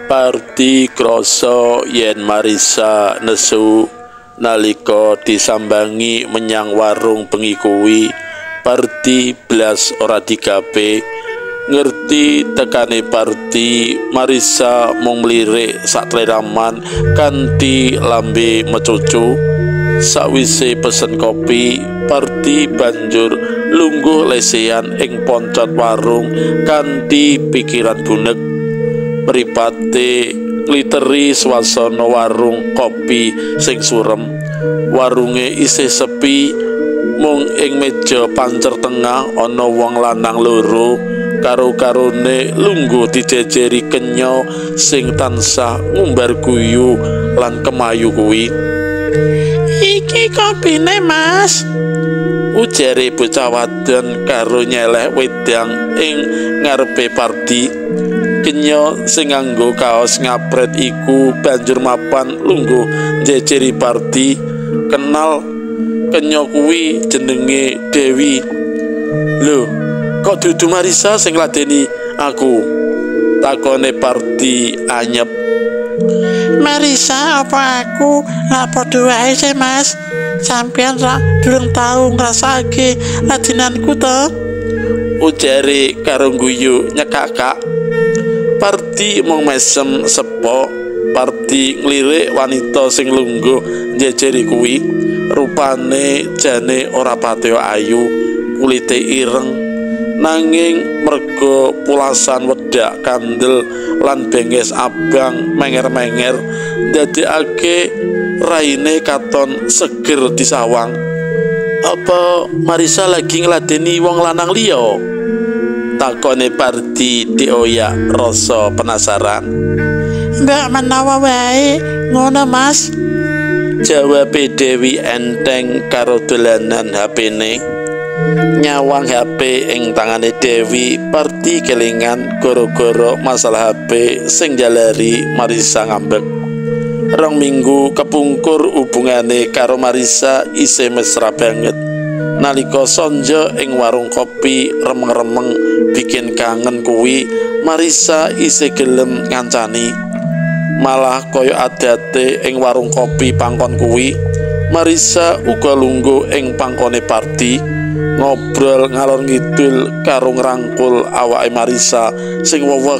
Pardi krasa yen Marisa nesu nalika disambangi menyang warung bengi kuwi. Pardi blas ora digape. Ngerti tekane Pardi, Marisa mung mlirik sakleraman kanthi lambe mecucu. Sawise pesen kopi, Pardi banjur lungguh lesehan ing poncot warung kanthi pikiran bunek. Mripate ngliteri swasana warung kopi sing surem. Warunge isih sepi, mung ing meja pancer tengah ana wong lanang loro karo-karone lungguh dijejeri kenya sing tansah ngumbar guyu lan kemayu kuwi. Iki kopine, Mas, ujare bocah wadon karo nyeleh wedang ing ngarepe Pardi. Kenya sing nganggo kaos ngapret iku banjur mapan lungguh njejeri Pardi. Kenal kenya kuwi jenenge Dewi. Lho, kok dudu Marisa sing ngladeni aku? Takone Pardi anyep. Marisa apa aku? Lah padha wae sih, Mas. Sampeyan ra durung tau ngrasake ladinanku to? Ujare karo guyu nyekakak. Pardi mung mesem sepo. Pardi nglirik wanita sing lungguh njejeri kuwi. Rupane jane ora patiya ayu, kulite ireng, nanging merga pulasan wedak kandel lan benges abang menger-menger ndadekake raine katon seger disawang. Apa Marisa lagi ngladeni wong lanang liya? Takone Pardi dioyak rasa penasaran. Mbak menawa wae ngono, Mas, jawabe Dewi enteng karo dolanan HP-ne. Nyawang HP ing tangane Dewi, Pardi kelingan goro-goro masalah HP sing jalari Marisa ngambek. 2 minggu kepungkur hubungane karo Marisa isih mesra banget. Nalika sonjo ing warung kopi remeng-remeng bikin kangen kuwi, Marisa isih gelem ngancani. Malah kaya adate ing warung kopi pangkon kuwi, Marisa uga lungguh ing pangkone Pardi, ngobrol ngalor ngidul karo ngrangkul awake Marisa sing wewek.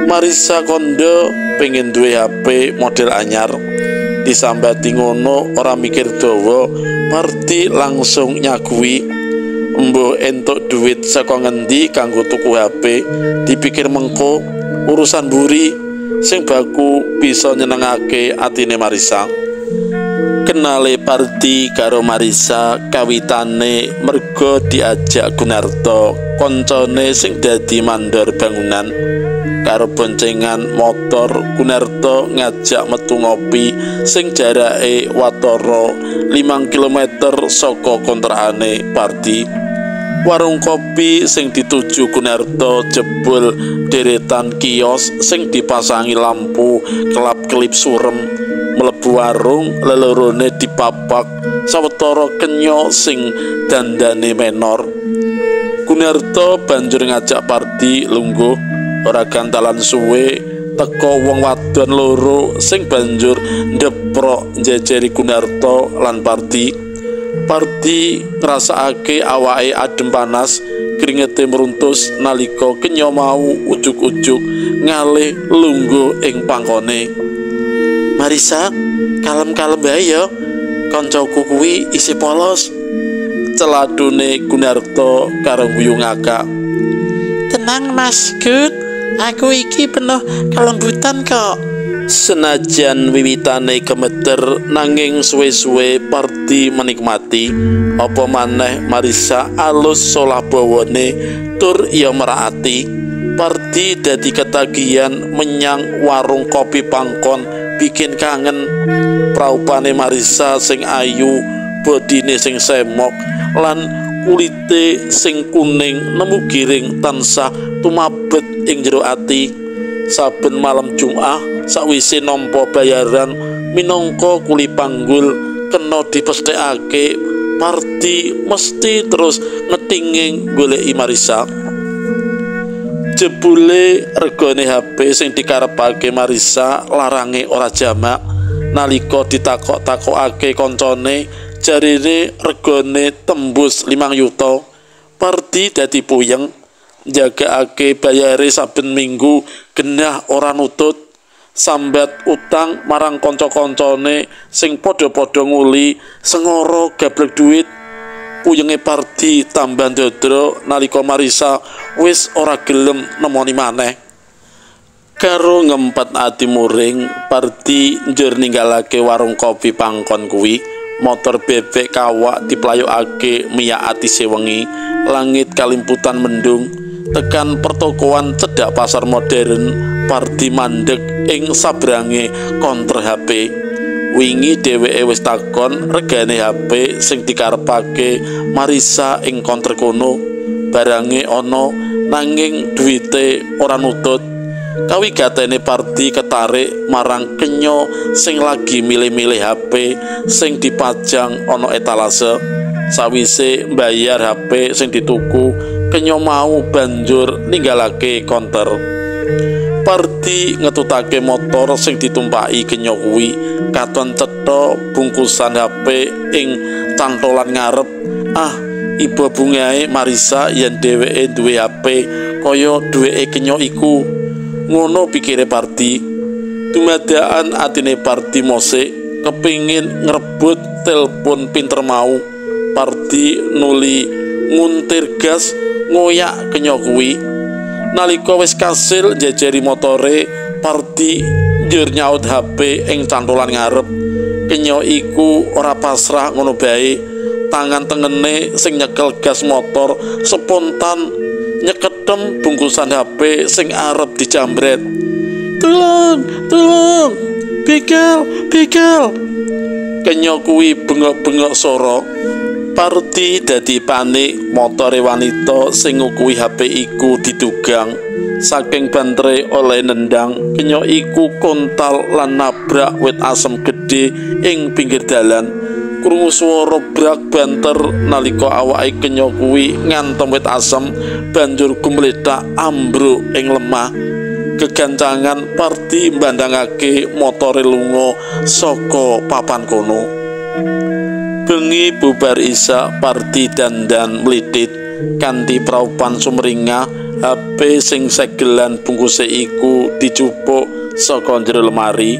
Marisa kondo pengen duwe HP model anyar. Disambati ngono ora mikir dawa, Pardi langsung nyagui. Embuh entuk duit saka ngendi kanggo tuku HP, dipikir mengko urusan buri sing baku bisa nyenengake atine Marisa. Kenale Pardi karo Marisa kawitane merga diajak Gunarto, koncone sing dadi mandor bangunan. Karo boncengan motor, Gunarto ngajak metu ngopi sing jarake watara 5 km saka kontrakane Pardi. Warung kopi sing dituju Gunarto jebul deretan kios sing dipasangi lampu kelap-kelip surem. Mlebu warung lelorone dipapak sawetara kenya sing dandane menor. Gunarto banjur ngajak Pardi lungguh. Ora gantalan suwe teko wong wadon loro sing banjur ndeprok njejeri Gunarto lan Pardi. Pardi ngrasakake awake adem panas, kringete meruntus nalika kenya mau ujug-ujug ngalih lungguh ing pangkone. Marisa, kalem-kalem wae ya, kancaku kuwi isih polos, celadune Gunarto karo guyu ngakak. Tenang, Mas Gun, aku iki penuh kelembutan kok. Senajan wiwitane gemeter nanging suwe-suwe Pardi menikmati. Apa maneh Marisa alus solah bawane tur ya merak ati. Pardi dadi ketagihan menyang warung kopi Pangkon bikin kangen. Praupane Marisa sing ayu, bodine sing semok lan kulite sing kuning nemu giring tansah tumabet ing jero ati. Saben malam Jumat sakwise nampa bayaran minangka kuli panggul kena dipesthekake, Pardi mesti terus ngetinging goleki Marisa. Jebule regane HP sing dikarepake Marisa larange ora jamak. Nalika ditakok-takokake koncone, jarine regane tembus 5 yuta. Pardi dadi puyeng, njagakake bayare saben minggu genah ora nutut. Sambat utang marang kanca-kancane sing padha-padha nguli sengara gablek duit. Puyenge Pardi tambah ndodro nalika Marisa wis ora gelem nemoni maneh. Karo ngempet ati muring, Pardi njur ninggalake warung kopi Pangkon kuwi. Motor bebek kawak diplayokake miyak ati sewengi, langit kalimputan mendung. Tekan pertokoan cedhak pasar modern, Pardi mandek ing sabrange konter HP. Wingi dheweke wis takon regane HP sing dikarepake Marisa ing konter kono. Barange ana nanging duwite ora nutut. Kawigatene Pardi ketarik marang kenya sing lagi milih-milih HP sing dipajang ana etalase. Sawise mbayar HP sing dituku, kenya mau banjur ninggalake konter. Pardi ngetutake motor sing ditumpaki kenya kuwi, katon cetha bungkusan HP ing cantolan ngarep. Ah, iba bungae Marisa yen dheweke duwe HP kaya duweke kenya iku. Ngono pikire Pardi. Dumadakan atine Pardi mosik kepingin ngrebut telpon pinter mau. Pardi nuli nguntir gas ngoyak kenya kuwi. Nalika wis kasil njejeri motore, Pardi njur nyaut HP ing cantolan ngarep. Kenya iku ora pasrah ngono bae. Tangan tengene sing nyekel gas motor spontan nyeketem bungkusan HP sing arep dijambret. Tulung, tulung, begal, begal. Kenya kuwi bengok-bengok sora. Pardi dadi panik, motore wanita sing ngukuhi HP iku didugang. Saking bantere oleh nendang, kenya iku kontal lan nabrak wit asem gedhe ing pinggir dalan. Krungu swara brak banter nalika awake kenya kuwi ngantem wit asem, banjur gumlethak ambruk ing lemah. Kegancangan Pardi mbandangake motore lunga saka papan kono. Bengi bubar isa, Pardi dandan mlithit kanthi praupan sumringah. HP sing segelan bungkuse iku dijupuk saka jero lemari.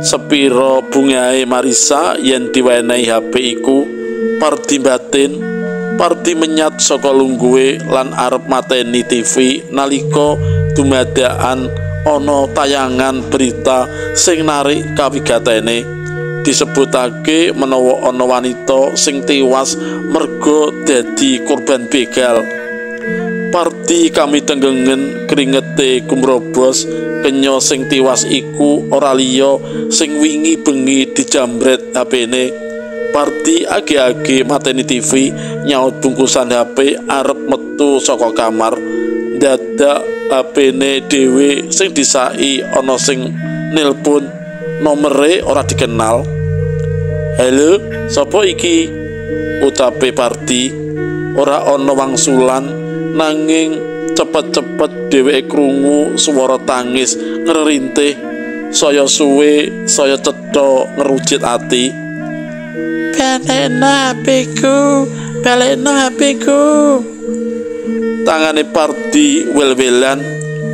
Sepiro bungae Marisa yen diwenehi HP iku, Pardi batin. Pardi menyat saka lungguhe lan arep mateni TV nalika dumadakan ana tayangan berita sing narik kawigatene. Disebutake menawa ana wanita sing tiwas merga dadi korban begal. Pardi kami tenggengen kringete kumrobos. Kenya sing tiwas iku ora liya sing wingi bengi dijambret HP-ne. Pardi age-age mateni TV, nyaut bungkusan HP arep metu saka kamar. Dadak HP-ne dhewe sing disaki ana sing nilpun, nomere ora dikenal. Halo, sapa iki? Ucape Pardi. Ora ana wangsulan, nanging cepet-cepet dheweke krungu swara tangis ngrerintih. Saya suwe, saya cetha ngerucit ati. Balekno HP-ku, balekno HP-ku. Tangane Pardi wel-welan,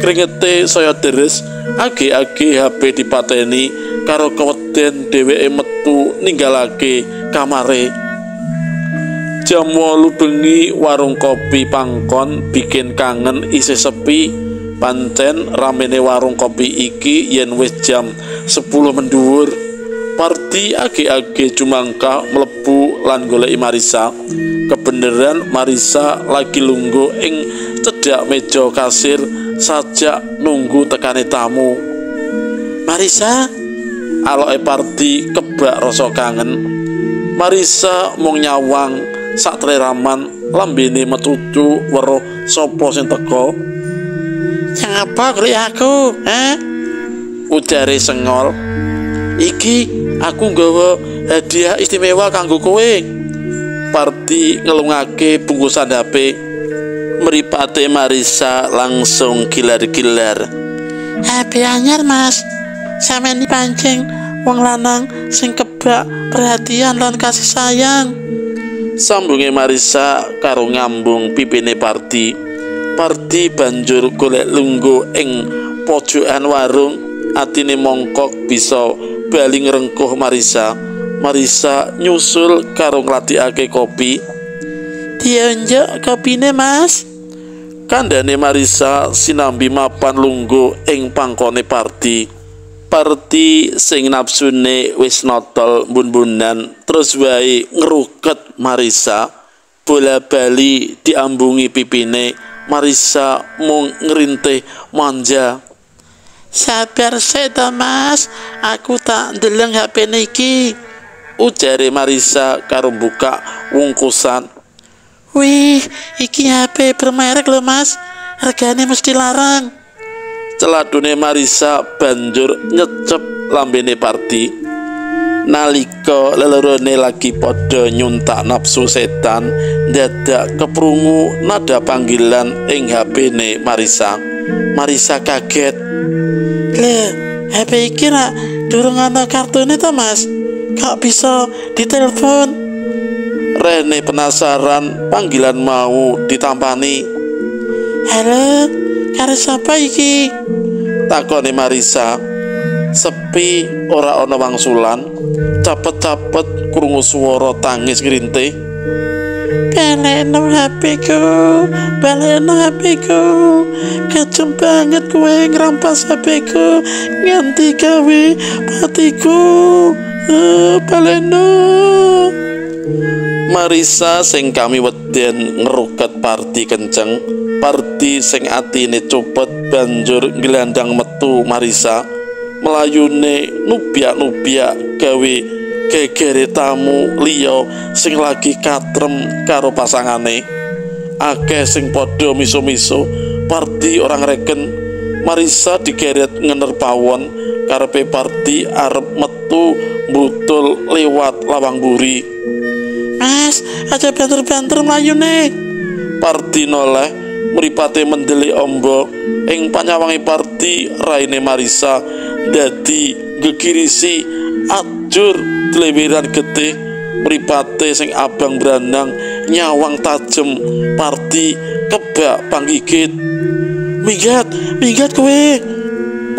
kringete saya deres. Age-age HP dipateni karo keweden dheweke metu ninggalake kamare. Jam 8 bengi warung kopi Pangkon bikin kangen isih sepi. Pancen ramene warung kopi iki yen wis jam 10 mendhuwur. Pardi age-age jumangkah mlebu lan goleki Marisa. Kebeneran Marisa lagi lungguh ing cedhak meja kasir sajak nunggu tekane tamu. Marisa, aloke Pardi kebak rasa kangen. Marisa mung nyawang satreraman lambene mecucu weruh sapa sing teka. Nyapa golek aku, eh? Ujare sengol. Iki aku nggawa hadiah istimewa kanggo kowe. Pardi ngelungake bungkusan HP. Mripate Marisa langsung gilar-gilar. HP anyar, Mas. Sampeyan pancing wong lanang sing kebak perhatian lan kasih sayang. Sambunge Marisa karo ngambung pipine Pardi. Pardi banjur golek lungguh ing pojokan warung, atine mongkok bisa bali ngrengkuh Marisa. Marisa nyusul karo ngladikake kopi. Dionjok kopine, Mas. Kandhane Marisa sinambi mapan lungguh ing pangkone Pardi. Pardi sing nafsune wis notol mbun-mbunan terus wae ngruket Marisa. Bola bali diambungi pipine, Marisa mung ngrintih manja. Sabar sik to, Mas, aku tak ndeleng HP-ne iki, ujare Marisa karo buka wungkusan. Wih, iki HP bermerek lho, Mas. Regane mesti larang. Celadune Marisa banjur nyecep lambene Pardi. Nalika lelorone lagi padha nyuntak nafsu setan, dadak keprungu nada panggilan ing HP-ne Marisa. Marisa kaget. Lho, HP iki rak durung ana kartune to, Mas? Kok bisa ditelepon? Rene penasaran panggilan mau ditampani. Halo, karo sapa iki? Takone Marisa. Sepi ora ana wangsulan. Cepet-cepet krungu swara tangis ngrintih. Balekno HP-ku, balekno HP-ku. Kejem banget kowe ngrampas HP-ku nganti gawe patiku. Balekno. Marisa sing kami weden ngeruket Pardi kenceng. Pardi sing atine copet banjur nglandang metu Marisa. Melayune nubyak-nubyak gawe gegere tamu liya sing lagi katrem karo pasangane. Akeh sing padha miso-miso. Pardi ora ngreken. Marisa digeret ngener pawon. Karepe Pardi arep metu mbutul lewat lawang buri. Mas, aja banter-banter mlayune. Pardi noleh, mripate mendelik amba. Ing panyawange Pardi, raine Marisa dadi gegirisi ajur dlewiran getih. Mripate sing abang branang nyawang tajem. Pardi kebak panggigit. Minggat, minggat kowe.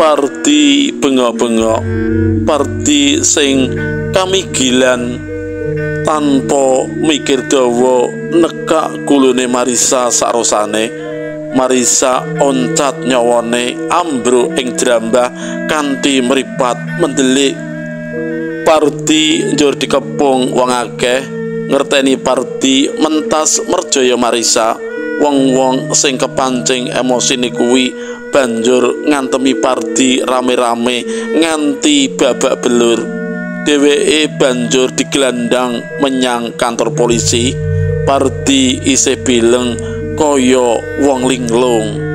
Pardi bengok-bengok. Pardi sing kamigilan tanpa mikir dawa nekak gulune Marisa sarosane. Marisa oncat nyawane ambruk ing drambah kanthi mripat mendelik. Pardi njur dikepung wong akeh. Ngerteni Pardi mentas merjaya Marisa. Wong-wong sing kepancing emosine kuwi banjur ngantemi Pardi rame-rame nganti babak belur. Dheweke banjur digelandang menyang kantor polisi. Pardi isih bileng kaya wong linglung.